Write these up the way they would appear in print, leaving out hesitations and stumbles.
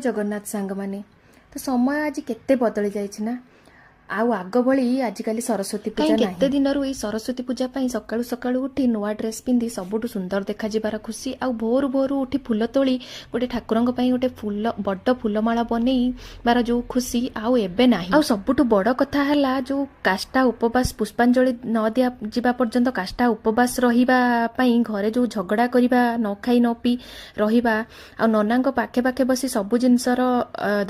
ଜଗନ୍ନାଥ ସାଙ୍ଗମାନେ। ତ ସମୟ ଆଜି କେତେ ବଦଳି ଯାଇଛି ନା? ଆଉ ଆଗ ଭଳି ଆଜିକାଲି ସରସ୍ୱତୀ ପୂଜା କାହିଁ ନାହିଁ। କେତେ ଦିନରୁ ଏଇ ସରସ୍ୱତୀ ପୂଜା ପାଇଁ ସକାଳୁ ସକାଳୁ ଉଠି ନୂଆ ଡ୍ରେସ୍ ପିନ୍ଧି ସବୁଠୁ ସୁନ୍ଦର ଦେଖାଯିବାର ଖୁସି, ଆଉ ଭୋରୁ ଭୋରୁ ଉଠି ଫୁଲ ତୋଳି ଗୋଟେ ଠାକୁରଙ୍କ ପାଇଁ ଗୋଟେ ଫୁଲ, ବଡ଼ ଫୁଲମାଳ ବନେଇବାର ଯୋଉ ଖୁସି, ଆଉ ଏବେ ନାହିଁ। ଆଉ ସବୁଠୁ ବଡ଼ କଥା ହେଲା, ଯୋଉ କାଷ୍ଟା ଉପବାସ, ପୁଷ୍ପାଞ୍ଜଳି ନ ଦିଆଯିବା ପର୍ଯ୍ୟନ୍ତ କାଷ୍ଟା ଉପବାସ ରହିବା ପାଇଁ ଘରେ ଯୋଉ ଝଗଡ଼ା କରିବା, ନ ଖାଇ ନ ପିଇ ରହିବା, ଆଉ ନନାଙ୍କ ପାଖେ ପାଖେ ବସି ସବୁ ଜିନିଷର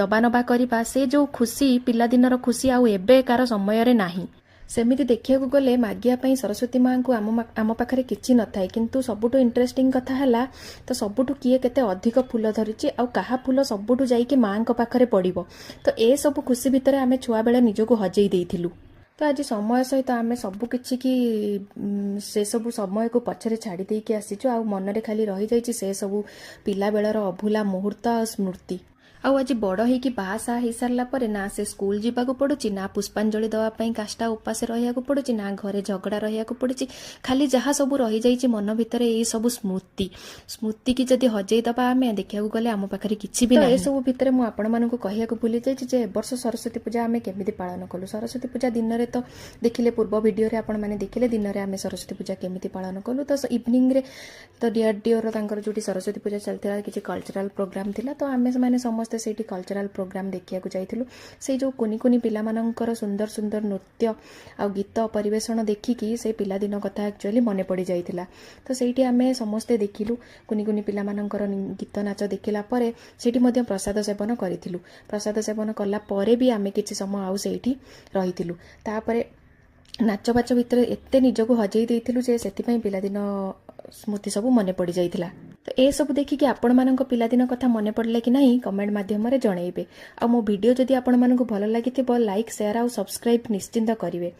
ଦବା ନବା କରିବା, ସେ ଯୋଉ ଖୁସି, ପିଲାଦିନର ଖୁସି ଆଉ ଏବେକାର ସମୟରେ ନାହିଁ। ସେମିତି ଦେଖିବାକୁ ଗଲେ ମାଗିବା ପାଇଁ ସରସ୍ୱତୀ ମାଆଙ୍କୁ ଆମ ପାଖରେ କିଛି ନଥାଏ। କିନ୍ତୁ ସବୁଠୁ ଇଣ୍ଟରେଷ୍ଟିଂ କଥା ହେଲା ତ ସବୁଠୁ କିଏ କେତେ ଅଧିକ ଫୁଲ ଧରିଛି, ଆଉ କାହା ଫୁଲ ସବୁଠୁ ଯାଇକି ମାଆଙ୍କ ପାଖରେ ପଡ଼ିବ। ତ ଏସବୁ ଖୁସି ଭିତରେ ଆମେ ଛୁଆବେଳେ ନିଜକୁ ହଜେଇ ଦେଇଥିଲୁ। ତ ଆଜି ସମୟ ସହିତ ଆମେ ସବୁ କିଛି କି ସେସବୁ ସମୟକୁ ପଛରେ ଛାଡ଼ି ଦେଇକି ଆସିଛୁ, ଆଉ ମନରେ ଖାଲି ରହିଯାଇଛି ସେ ସବୁ ପିଲାବେଳର ଅଭୁଲା ମୁହୂର୍ତ୍ତ ଆଉ ସ୍ମୃତି। ଆଉ ଆଜି ବଡ଼ ହେଇକି ବାହା ସାହା ହେଇସାରିଲା ପରେ ନା ସେ ସ୍କୁଲ ଯିବାକୁ ପଡୁଛି, ନା ପୁଷ୍ପାଞ୍ଜଳି ଦେବା ପାଇଁ କାଷ୍ଟା ଉପାସେ ରହିବାକୁ ପଡୁଛି, ନା ଘରେ ଝଗଡ଼ା ରହିବାକୁ ପଡୁଛି। ଖାଲି ଯାହା ସବୁ ରହିଯାଇଛି ମନ ଭିତରେ ଏଇ ସବୁ ସ୍ମୃତି। ସ୍ମୃତିକି ଯଦି ହଜେଇ ଦେବା ଆମେ, ଦେଖିବାକୁ ଗଲେ ଆମ ପାଖରେ କିଛି ବି ତ ନାହିଁ। ଏସବୁ ଭିତରେ ମୁଁ ଆପଣମାନଙ୍କୁ କହିବାକୁ ଭୁଲି ଯାଇଛି ଯେ ଏବର୍ଷ ସରସ୍ୱତୀ ପୂଜା ଆମେ କେମିତି ପାଳନ କଲୁ। ସରସ୍ୱତୀ ପୂଜା ଦିନରେ ତ ଦେଖିଲେ, ପୂର୍ବ ଭିଡ଼ିଓରେ ଆପଣମାନେ ଦେଖିଲେ ଦିନରେ ଆମେ ସରସ୍ୱତୀ ପୂଜା କେମିତି ପାଳନ କଲୁ। ତ ଇଭିନିଂରେ ତ ଡିଆରଡିଓର ତାଙ୍କର ଯେଉଁଠି ସରସ୍ୱତୀ ପୂଜା ଚାଲିଥିଲା, କିଛି କଲଚରାଲ ପ୍ରୋଗ୍ରାମ ଥିଲା। ତ ଆମେ ସେମାନେ ସମସ୍ତେ ସେଇଠି କଲଚରାଲ ପ୍ରୋଗ୍ରାମ ଦେଖିବାକୁ ଯାଇଥିଲୁ। ସେଇ ଯେଉଁ କୁନି କୁନି ପିଲାମାନଙ୍କର ସୁନ୍ଦର ସୁନ୍ଦର ନୃତ୍ୟ ଆଉ ଗୀତ ପରିବେଷଣ ଦେଖିକି ସେଇ ପିଲାଦିନ କଥା ଆକ୍ଚୁଆଲି ମନେ ପଡ଼ିଯାଇଥିଲା। ତ ସେଇଠି ଆମେ ସମସ୍ତେ ଦେଖିଲୁ। କୁନି କୁନି ପିଲାମାନଙ୍କର ଗୀତ ନାଚ ଦେଖିଲା ପରେ ସେଇଠି ମଧ୍ୟ ପ୍ରସାଦ ସେବନ କରିଥିଲୁ। ପ୍ରସାଦ ସେବନ କଲା ପରେ ବି ଆମେ କିଛି ସମୟ ଆଉ ସେଇଠି ରହିଥିଲୁ। ତାପରେ ନାଚ ବାଚ ଭିତରେ ଏତେ ନିଜକୁ ହଜେଇ ଦେଇଥିଲୁ ଯେ ସେଥିପାଇଁ ପିଲାଦିନ ସ୍ମୃତି ସବୁ ମନେ ପଡ଼ିଯାଇଥିଲା। ତ ଏସବୁ ଦେଖିକି ଆପଣମାନଙ୍କ ପିଲାଦିନ କଥା ମନେ ପଡ଼ିଲା କି ନାହିଁ, କମେଣ୍ଟ ମାଧ୍ୟମରେ ଜଣେଇବେ। ଆଉ ମୋ ଭିଡ଼ିଓ ଯଦି ଆପଣମାନଙ୍କୁ ଭଲ ଲାଗିଥିବ, ଲାଇକ୍, ସେୟାର ଆଉ ସବସ୍କ୍ରାଇବ୍ ନିଶ୍ଚିନ୍ତ କରିବେ।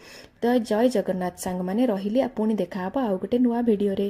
ତ ଜୟ ଜଗନ୍ନାଥ ସାଙ୍ଗମାନେ, ରହିଲି। ଆଉ ପୁଣି ଦେଖାହେବ ଆଉ ଗୋଟେ ନୂଆ ଭିଡ଼ିଓରେ।